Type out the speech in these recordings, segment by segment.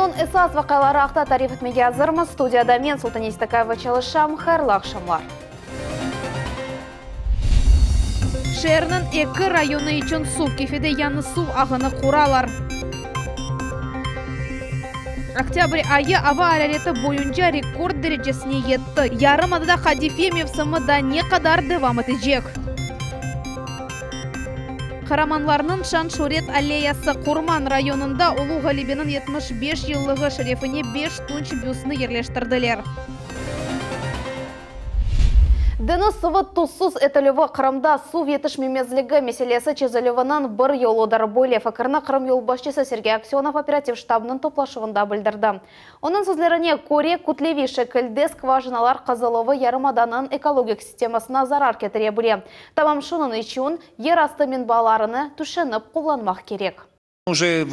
Künniñ esas vaqiaları aqta tarif etmege azırmız. Studiyada men, Sultaniye Seytakayeva, çalışam. Hayırlı aqşamlar. Şeerniñ eki rayonı içün suv, Kefede yañı suv ağını quralar. Oktâbr ayı ava arareti boyunca rekord derecesine yetti. Yarımadada qadife mevsimi daa ne qadar devam etecek? Qaramanlarnıñ şan-şüret alleyası, Qurman rayonında Ulu Ğalebeniñ 75 yıllığı şerefine beş tunç büstni yerleştirdiler. Deñiz suvı tuzsuz etilüvi Qırımda suv yetişmemezligi meselesi çezilüviniñ bir yoludır. Böyle fikirni Qırım yolbaşçısı Sergey Aksönov operativ ştabnıñ toplaşuvında bildirdi. Onıñ sözlerine köre, kütleviy şekilde skvajinalar qazıluvı yarımadanıñ ekologik sistemasına zarar ketire bile. Tamam şunıñ içün yerastı menbalarını tüşünip qullanmaq kerek. Уже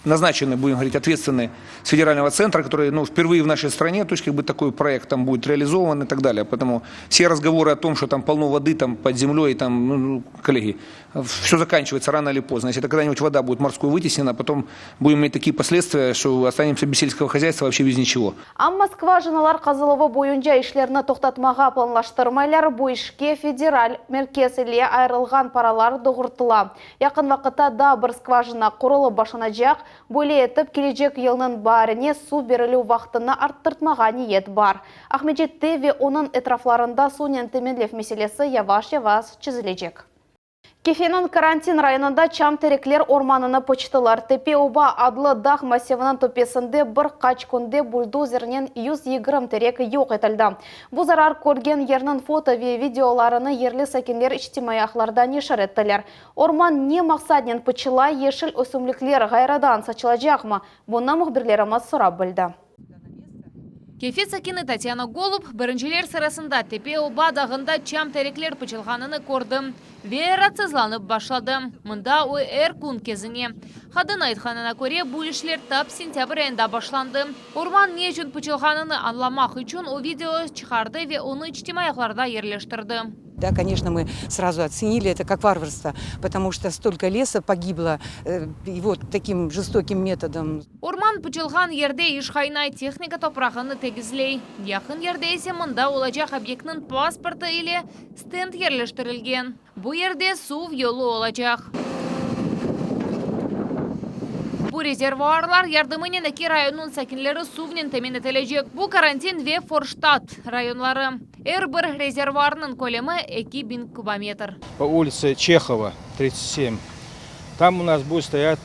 назначены, будем говорить, ответственные с федерального центра, которые, ну, впервые в нашей стране, то есть, как бы, такой проект там будет реализован и так далее. Поэтому все разговоры о том, что там полно воды там под землей, там, ну, коллеги, все заканчивается рано или поздно. Если это когда-нибудь вода будет морской вытеснена, потом будем иметь такие последствия, что останемся без сельского хозяйства, вообще без ничего. Amma skvajinalar qazıluvı boyunca işlerni toqtatmağa planlaştırmaylar, bu işke federal merkez ile ayırılğan paralar doğrultıla. Yaqın vaqıtta daa bir skvajina qurulıp başlanacaq, böyle etip kelecek yılnıñ baarine suv berilüv vaqtını arttırtmağa niyet bar. Aqmescitte ve onıñ etraflarında suvnen teminlev meselesi yavaş-yavaş çezilecek. Kefeniñ Karantin rayonında çam terekler ormanını pıçtılar. Tepe Oba adlı dağ massiviniñ töpesinde bir qaç künde buldozernen 120 terek yoq etildi. Bu zarar körgen yerniñ foto ve videolarını yerli sakinler içtimaiy ağlarda neşir ettiler. Orman ne maqsadnen pıçıla, yeşil ösümlikler ğayrıdan saçılacaqmı? Bunı mühbirlerimiz sorap bildi. Kefe sakini Tatyana Golub, birinciler sırasında Tepe Oba dağında çam terekler pıçılğanını kördi ve raatsızlanıp başladı. Mında o er kün kezine. Qadın aytqanına köre, bu işler tap sentâbr ayında başlandı. Orman ne içün pıçılğanını añlamaq içün o video çıqardı ve onı içtimaiy ağlarda yerleştirdi. Da, koneçno, mı srazu otsenili eto kak varvarstvo, potomu çto stolko lesa pogiblo i vot takim jestokim metodom. Orman pıçılğan yerde iş qaynay, tehnika toprağını tegizley. Yaqın yerde ise mında olacaq obyektniñ pasportı ile stend yerleştirilgen. Bu yerde suv yolu olacaq. Bu rezervuarlar yardımınen eki rayonnıñ sakinleri suvnen temin etilecek, bu Karantin ve Forştat rayonları. Er bir rezervuarnıñ kölemi 2000 kubometr. Po ulitse Çehova, 37, tam u nas будет стоять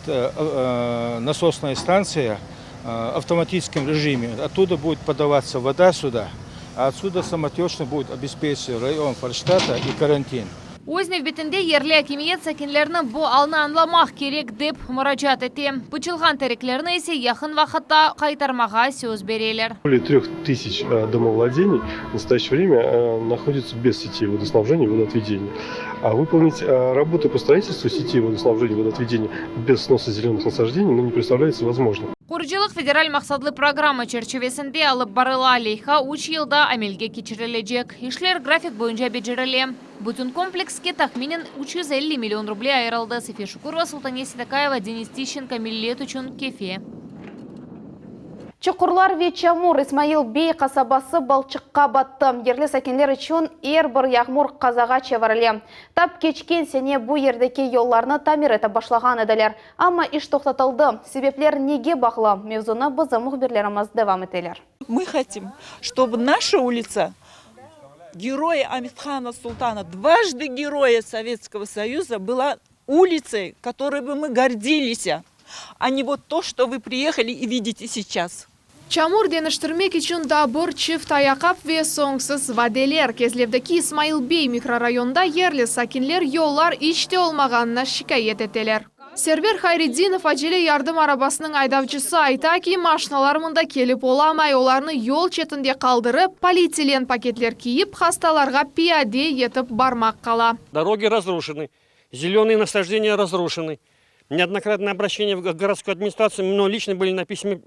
насосная станция в автоматическом режиме. Оттуда будет подаваться вода сюда, а отсюда самотечно будет обеспечиваться район Форштата и Карантин. Öz nevbetinde yerli akimiyet sakinlerni bu alnı añlamaq kerek, dep muracaat ete. Pıçılğan tereklerni ise yaqın vaqıtta qaytarmağa söz bereler. Bolее treh tısyaç domovladeniy v nastoyaşçее vremya nahodятся bez setey vodoснабжения и водоотведения. A vypolnit raboty po stroitelstvu setey vodoснабжения и водоотведения bez snosa zelenych nasajdeniy, nu, ne predstavlyaetsya vozmojnym. Qurucılıq federal maqsatlı programma çerçivesinde alıp barıla, leyha üç yılda amelge keçirilecek. İşler grafik boyunca becerile. Bütün komplekske tahminen 350 million ruble ayırıldı, Safiye Şukurova, Sultaniye Seytakayeva, Denis Tişçenko, Millet içün, Kefe. Çuqurlar ve çamur, İsmail bey qasabası balçıqqa battı. Yerli sakinler içün er bir yağmur qazağa çevirile. Tap keçken sene bu yerdeki yollarnı tamir etip başlağan ediler. Amma iş toqtatıldı. Sebepler nege bağlı? Mevzunı bizim mühbirlerimiz devam eteler. Mı hotim, ştobu naşa ulitsa Geroya Amethana Sultana, dvajdı Geroya Sovetskogo Soyuza, byla ulitsey, kotoroy bı mı gordilisa, a ne vot to, şto vı priyehali i vidite seyças. Çamur deñiştirmek içün daa bir çift ayaqap ve soñsız vadeler. Kezlevdeki İsmail bey mikrorayonında yerli sakinler yollar iç te olmağanına şikâyet eteler. Server Hayredinov, acele yardım arabasınıñ aydavcısı, ayta ki, maşinalar mında kelip olamay, olarnı yol çetinde qaldırıp, polietilen paketler kiyip, hastalarğa piyade yetip barmaq qala. Dorogi razruşenı, zelenıye nasajdeniya razruşenı. Neodnokratnıye obraşçeniya v gorodskoyu administratsiyu, mnoy liçno byli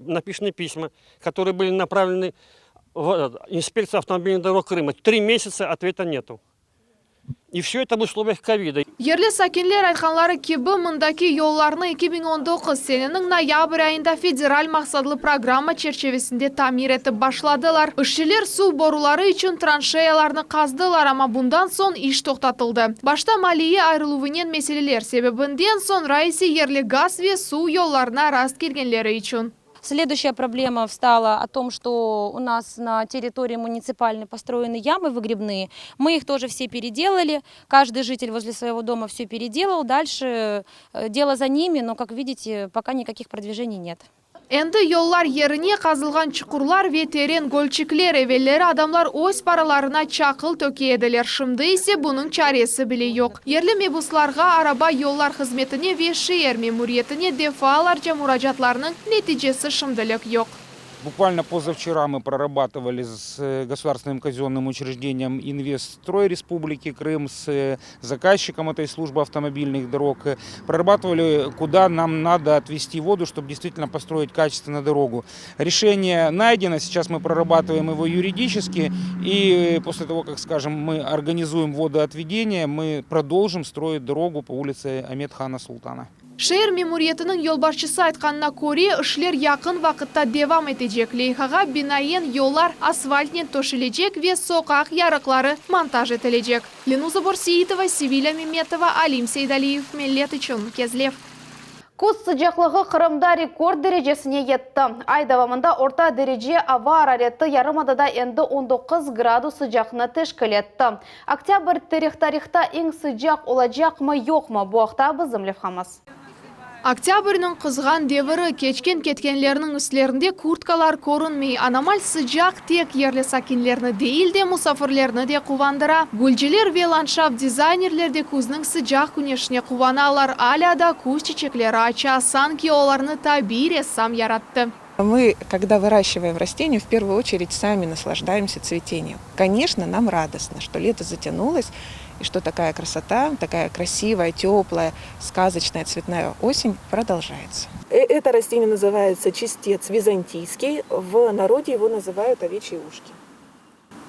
napisanı pisma, kotorıye byli napravlenı v inspektsiyu avtomobilnıh dorog Krıma. Tri mesyaca otveta netu. И все это в условиях ковида. Yerli sakinler aytqanları kibi, mındaki yollarnı 2019 seneniñ noyabr ayında federal maqsatlı programma çerçivesinde tamir etip başladılar. İşçiler suv boruları içün tranşeyalarnı qazdılar, amma bundan soñ iş toqtatıldı. Başta maliye ayırıluvınen meseleler sebebinden, soñra ise yerli gaz ve suv yollarına rast kelgenleri içün. Следующая проблема встала о том, что у нас на территории муниципальной построены ямы выгребные. Мы их тоже все переделали. Каждый житель возле своего дома все переделал. Дальше э, дело за ними, но, как видите, пока никаких продвижений нет. Endi yollar yerine qazılğan çuqurlar ve teren gölçikler evelleri adamlar öz paralarına çaqıl töke ediler. Şimdi ise bunıñ çaresi bile yoq. Yerli mebuslarğa araba yollar hızmetine ve şeer memuriyetine defalarca muracaatlarnıñ neticesi şimdilik yoq. Буквально позавчера мы прорабатывали с э, государственным казенным учреждением «Инвестстрой» Республики Крым, с э, заказчиком этой службы автомобильных дорог. Э, Прорабатывали, куда нам надо отвести воду, чтобы действительно построить качественную дорогу. Решение найдено, сейчас мы прорабатываем его юридически, и после того, как, скажем, мы организуем водоотведение, мы продолжим строить дорогу по улице Амет-Хана Султана. Şeer memuriyetiniñ yolbaşçısı aytqanına köre, işler yaqın vaqıtta devam etecek. Leyhağa binaen yollar asfaltnen töşelecek ve soqaq yarıqları montaj etilecek. Lenuza Borseitova, Sevilya Memetova, Alim Seydaliyev, Millet içün Kezlev. Küz sıcaqlığı Qırımda rekord derecesine yetti. Ay devamında orta derece ava arareti yarımadada endi 19 gradus sıcaqnı teşkil etti. Oktâbr tarihta eñ sıcaq olacaqmı yoqmı? Bu aqta bizim levhamız. Oktâbrniñ qızğan deviri keçken ketkenlerniñ üstlerinde kurtkalar körünmey. Anomal sıcaq tek yerli sakinlerni değil de musafirlerni de quvandıra. Gülciler ve landşaft dizaynerler de küzniñ sıcaq küneşine quvanalar. Alâ da küz çiçekleri aça, sanki olarnı tabiiy ressam yarattı. Мы, когда выращиваем растения, в первую очередь сами наслаждаемся цветением. Конечно, нам радостно, что лето затянулось, и что такая красота, такая красивая, теплая, сказочная цветная осень продолжается. Э, Это растение называется чистец византийский. В народе его называют овечьи ушки.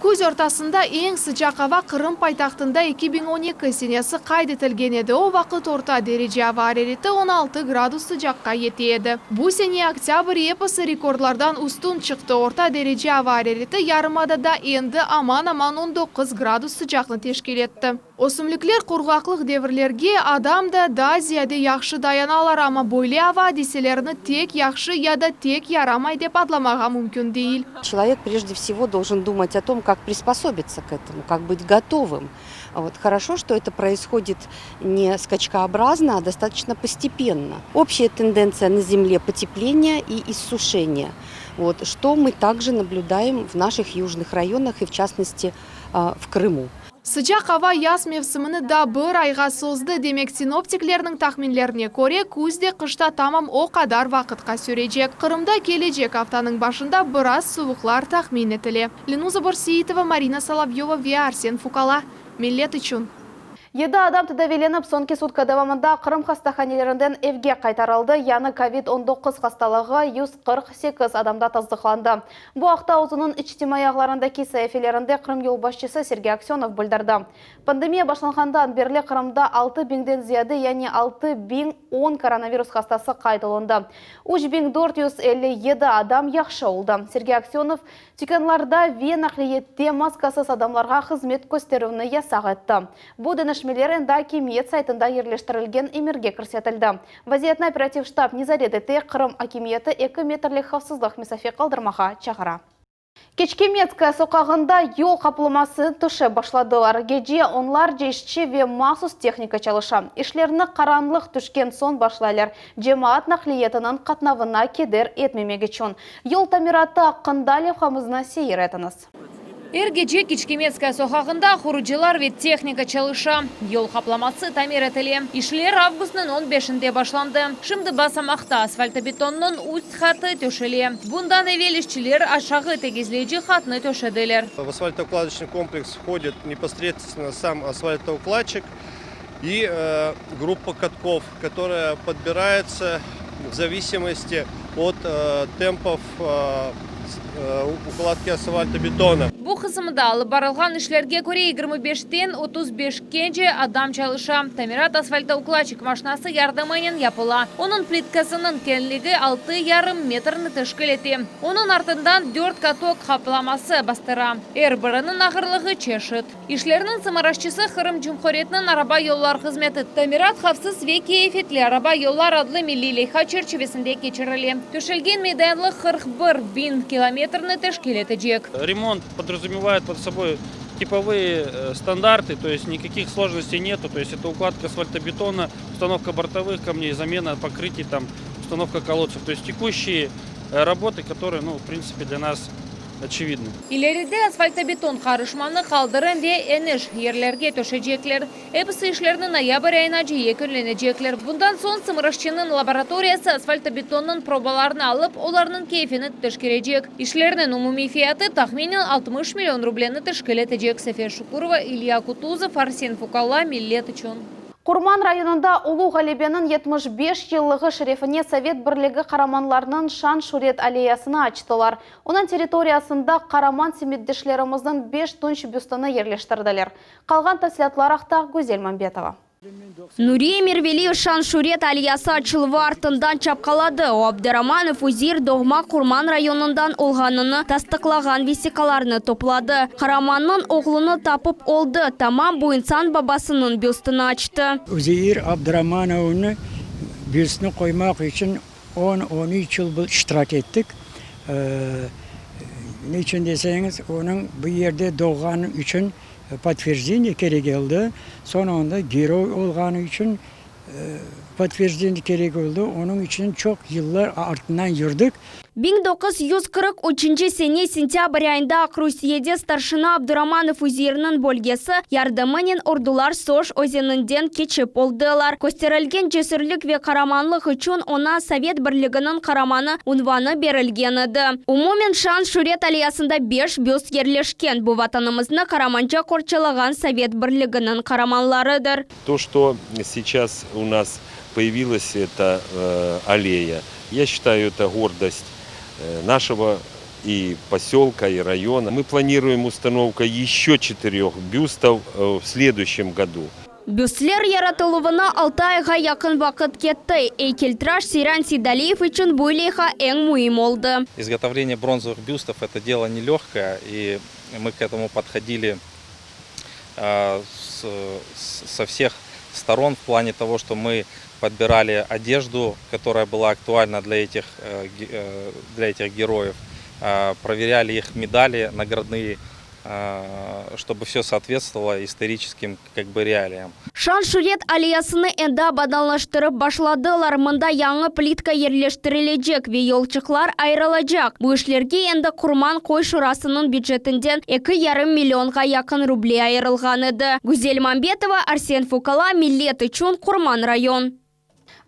Küz ortasında eñ sıcaq ava Qırım paytahtında 2012 senesi qayd etilgen edi. O vaqıt orta derece ava arareti 16 gradus sıcaqqa yete edi. Bu sene oktâbr episi rekordlardan üstün çıqtı. Orta derece ava arareti yarımadada endi aman-aman 19 gradus sıcaqnı teşkil etti. Ösümlikler qurğaqlıq devirlerge adam da daa ziyade yahşı dayanalar, amma böyle ava adiselerini tek yahşı ya da tek yaramay dep adlamağa mümkün değil. Человек прежде всего должен думать о том, как приспособиться к этому, как быть готовым. Вот. Хорошо, что это происходит не скачкообразно, а достаточно постепенно. Общая тенденция на Земле – потепление и иссушение. Вот, что мы также наблюдаем в наших южных районах и, в частности, а, в Крыму. Sıcaq ava yaz mevsimini daa bir ayğa sozdı. Demek sinoptiklerniñ tahminlerine köre küz de qışta tamam o qadar vaqıtqa sürecek. Qırımda kelecek aftanıñ başında biraz suvuqlar tahmin etile. Lenuza Borseitova, Marina Solovyova ve Arsen Fukala. Millet içün. 7 adam tedaviylenip soñki sutka devamında Qırım hastahanelerinden evge qaytarıldı. Yañı COVID-19 hastalığı 148 adamda tasdıqlandı. Bu aqta özüniñ içtimaiy ağlarındaki saifelerinde Qırım yolbaşçısı Sergey Aksenov bildirdi. Pandemiya başlanğandan berli Qırımda 6 biñden ziyade, yani 6010 koronavirus hastası qayd olundı. 3457 adam yahşı oldı. Sergey Aksenov tükânlarda ve naqliyette maskasız adamlarğa hızmet kösterüvni yasaq etti. Bu deñişmeler endi akimiyet saytında yerleştirilgen emirge kirsetildi. Vaziyetni operativ ştab nezaret ete, Qırım akimiyeti 2 metrlik havfsızlıq mesafe qaldırmağa çağıra. Keçkemetskaya soqağında yol qaplaması töşep başladılar. Gece onlarca işçi ve mahsus tehnika çalışa. İşlerni qaranlıq tüşken soñ başlaylar. Cemaat naqliyatınıñ qatnavına keder etmemek içün. Yol tamiratı aqqında levhamıznı seyir etiñiz. Er gece Keçkemetskaya soqağında qurucılar ve tehnika çalışa. Yol qaplaması tamir etile. İşler avgustnıñ 15-nde başlandı. Şimdi basamaqta asfaltobetonnıñ üst qatı töşele. Bundan evel işçiler aşağı tegizleyici qatnı töşediler. В асфальтоукладочный комплекс входит непосредственно сам асфальтоукладчик и э, группа катков, которая подбирается в зависимости от э, темпов э, укладки асфальтобетона. Bu qısımda alıp barılğan işlerge köre 25-ten 35-kece adam çalışa. Tamirat asfaltoukladçik maşinası yardımınen yapıla. Onıñ plitkasınıñ keñligi altı yarım metrni teşkil ete. Onıñ artından dört katok qaplaması bastıra. Er biriniñ ağırlığı çeşit. İşlerniñ sımarışçısı Qırım Cumhuriyetiniñ araba yollar hızmeti. Tamirat Havfsız ve keyfetli araba yollar adlı milliy leyha çerçivesinde keçirile. Töşelgen meydanlıq 41 biñ kilometrni teşkil etecek. Ремонт подразумевает под собой типовые стандарты, то есть никаких сложностей нету. То есть это укладка асфальтобетона, установка бортовых камней, замена покрытий, там, установка колодцев. То есть текущие работы, которые, ну, в принципе, для нас очевидны. İleride asfaltobeton qarışmanı qaldırım ve eniş yerlerge töşecekler. Episi işlerni noyabr ayınace yekünlenecekler. Bundan soñ sımarışçınıñ laboratoriyası asfaltobetonnıñ probalarını alıp, olarnıñ keyfini teşkerecek. İşlerniñ umumiy fiyatı tahminen 60 million rubleni teşkil etecek. Sefer Şukurova, İlya Kutuzov, Arsen Fukala, Millet içün. Qurman rayonında Ulu Ğalebeniñ 75 yıllığı şerefine Sovet Birligi qaramanlarınıñ şan-şüret alleyasını açtılar. Onıñ territoriyasında qaraman semetdeşlerimizniñ beş tunç büstini yerleştirdiler. Qalğan tafsilâtlar aqta Güzel Mambetova. Nuriye Mirveliyev şan-şüret alleyası açıluvı artından çapqaladı. O, Abduramanov Uzeir doğma Qurman rayonından olğanını tasdıqlağan vesiqalarnı topladı. Qaramannıñ oğlunı tapıp oldı, tamam bu insan babasınıñ büstini açtı. Uzeir Abduramanovnı büstini qoymaq içün on, on üç yıl iştirak ettik. Ne içün deseñiz, onıñ bu yerde doğğanı içün podtverjdeniye kerek oldı, soñ onda geroy olğanı içün podtverjdeniye kerek oldı, onıñ içün çoq yıllar artından yürdik. 1943 sene sentâbr ayında Aqrusiyede starşina Abduramanov Uzeirniñ bölgesi yardımınen ordular Soj özeninden keçip oldılar. Kösterilgen cesürlik ve qaramanlıq içün oña Sovet Birliginiñ Qaramanı unvanı berilgen edi. Umumen şan-şüret alleyasında beş büst yerleşken, bu Vatanımıznı qaramanca qorçalağan Sovet Birliginiñ qaramanlarıdır. То, что сейчас у нас появилась эта аллея, я считаю, это гордость нашего и поселка, и района. Мы планируем установку еще четырех бюстов в следующем году. Büstler yaratıluvına altı ayğa yaqın vaqıt ketti. Eykeltıraş Seyran Seydaliyev içün bu leyha eñ müim oldı. Изготовление бронзовых бюстов – это дело нелегкое, и мы к этому подходили со всех сторон в плане того, что мы подбирали одежду, которая была актуальна для этих, для этих героев, проверяли их медали наградные, чтобы все соответствовало историческим как бы реалиям. Şan-şüret alleyasını endi abadanlaştırıp başladılar. Mında yañı plitka yerleştirilecek ve yolçıqlar ayırılacaq. Bu işlerge endi Qurman köy şurasınıñ bücetinden 2,5 millionğa yaqın ruble ayırılğan edi. Güzel Mambetova, Arsen Fukala, Millet içün Qurman rayon.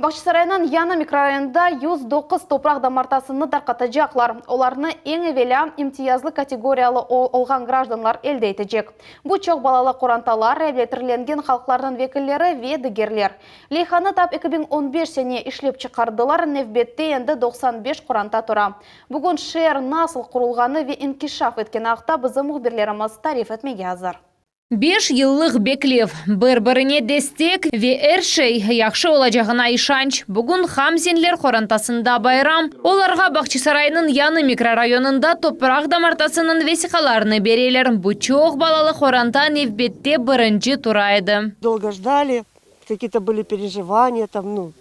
Bağçasaraynıñ yañı mikrorayonında 109 topraq damartasını tarqatacaqlar. Olarnı eñ evelâ imtiyazlı kategoriyalı olğan grajdanlar elde etecek. Bu çoq balalı qorantalar, reabilitirlengen halqlarnıñ vekilleri ve digerler. Leyhanı tap 2015 sene işlep çıqardılar, nevbette endi 95 qoranta tura. Bugün şeer nasıl qurulğanı ve inkişaf etkeni aqta bizim mühbirlerimiz tarif etmege azır. Beş yıllıq beklev, bir-birine destek ve er şey yahşı olacağına işanç. Bugün Hamzinler qorantasında bayram. Olarğa Bağçasaraynıñ yañı mikrorayonında topraq damartasınıñ vesiqalarını bereler. Bu çoq balalı qoranta nevbette birinci tura edi. Долго ждали, какие-то были переживания там, ну,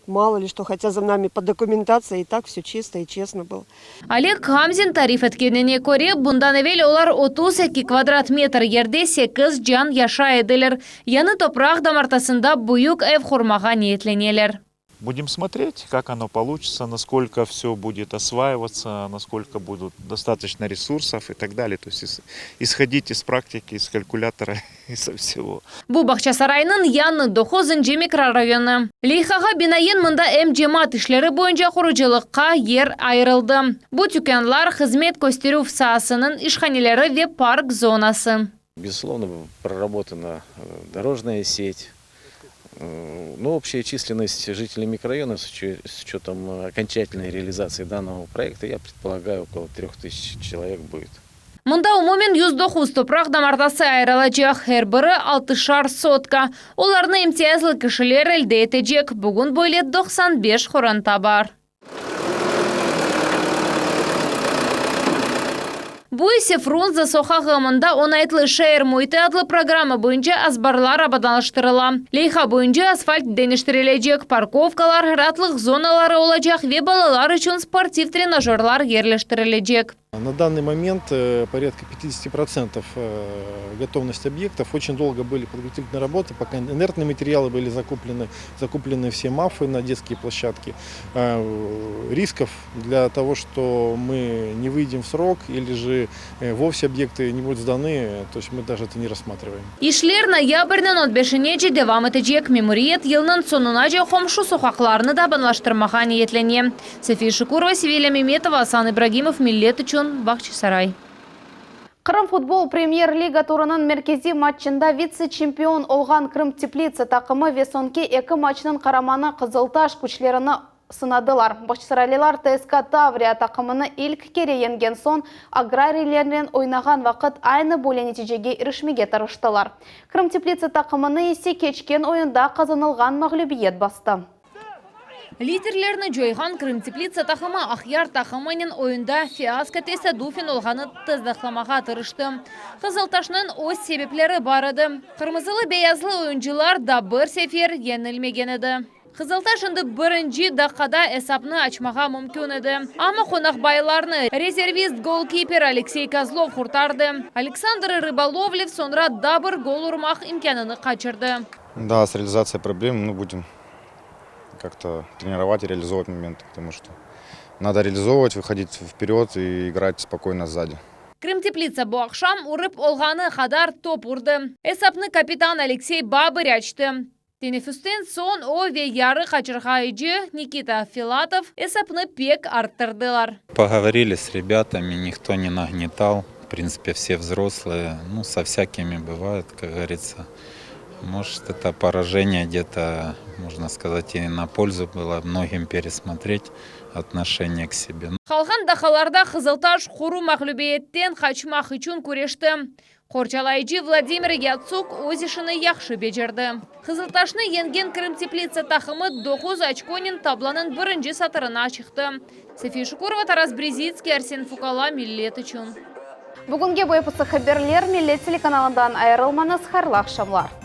мало ли что, хотя за нами по документации и так все чисто и честно было. Oleg Hamzin tarif etkenine köre, bundan evel olar 32 kvadrat metr yerde 8 can yaşay ediler. Yañı topraq damartasında büyük ev qurmağa niyetleneler. Будем смотреть, как оно получится, насколько все будет осваиваться, насколько будут достаточно ресурсов и так далее. То есть исходить из практики, из калькулятора и со всего. Bu Bağçasaraynıñ yañı 9 mikrorayonı. Leyhağa binaen mında em cemaat işleri boyunca qurucılıqqa yer ayırıldı. Bu tükânlar hızmet kösterüv saasınıñ işhaneleri ve park zonası. Безусловно, проработана дорожная сеть. Ну, общая численность жителей микрорайона с учетом окончательной реализации данного проекта, я предполагаю, около 3000 человек будет. Mında umumen 109 topraq damartısı ayırılacaq, er biri altışar sotka. Olarnı imtiyazlı kişiler elde etecek. Bugün böyle 95 qoranta bar. Bu ise Frunze soqağı, mında Oñaytlı şeer müiti adlı programma boyunca azbarlar abadanlaştırıla. Leyha boyunca asfalt deñiştirilecek, parkovkalar, raatlıq zonaları olacaq ve balalar içün sportiv trenajörlar yerleştirilecek. На данный момент э, порядка 50% э, готовность объектов. Очень долго были подготовительные работы, пока инертные материалы были закуплены, закуплены все мафы на детские площадки. Э, рисков для того, что мы не выйдем в срок или же вовсе объекты не будут сданы, то есть мы даже это не рассматриваем. İşler noyabrniñ on beşinece devam etecek. Memuriyet yılnıñ soñunace qomşu soqaqlarnı da abadanlaştırmağa niyetlene. Safiye Şukurova, Sevilya Memetova, Asan İbragimov, Millet içün, Bağçasaray. Qırım futbol Premyer-liga turunıñ merkeziy matçında vitse-çempion olğan Krım Teplitsa taqımı ve soñki eki matçnıñ qaramanı Qızıltaş küçlerini sınadılar. Bağçasaraylılar TSK Tavriya taqımını ilk kere yeñgen soñ, agrariylernen oynağan vaqıt aynı böyle neticege irişmege tırıştılar. Krım Teplitsa taqımını ise keçken oyunda qazanılğan mağlübiyet bastı. Liderlerni coyğan Krım Teplitsa taqımı Aqyar taqımınen oyunda fiasko tesadufen olğanı tasdıqlamağa tırıştı. Qızıltaşnıñ öz sebepleri bar edi. Qırmızılı-beyazlı oyuncılar da bir sefer yeñilmegen edi. Qızıltaş endi birinci daqqada esapnı açmağa mümkün edi. Amma qonaqbaylarnı rezervist golkiper Aleksey Kozlov qurtardı. Aleksandr Rıbolovlev soñra daa bir gol urmaq imkânını qaçırdı. Да, с реализацией проблемы, ну, будем как-то тренировать и реализовывать моменты, потому что надо реализовывать, выходить вперед и играть спокойно сзади. Krımteplitsa bu aqşam urıp olğanı qadar top urdı. Esapnı kapitan Aleksey Babır açtı. Teneffüsten soñ o ve yarı qaçırğayıcı Nikita Filatov esapnı pek arttırdılar. Поговорили с ребятами, никто не нагнетал. В принципе, все взрослые, ну, со всякими бывает, как говорится. Может, это поражение где-то, можно сказать, и на пользу было многим пересмотреть отношение к себе. Qalğan daqqalarda Qızıltaş quru mağlübiyetten qaçmaq içün küreşti. Qorçalayıcı Vladimir Yatsük öz işini yahşı becerdi. Qızıltaşnı yeñgen Krımteplitsa taqımı doquz oçkonen tablonıñ birinci satırına çıqtı. Safiye Şukurova, Taras Brezitskiy, Arsen Fukala, Millet içün. Bugünge bu episi haberler, Millet telekanalından ayırılmañız, hayırlı aqşamlar.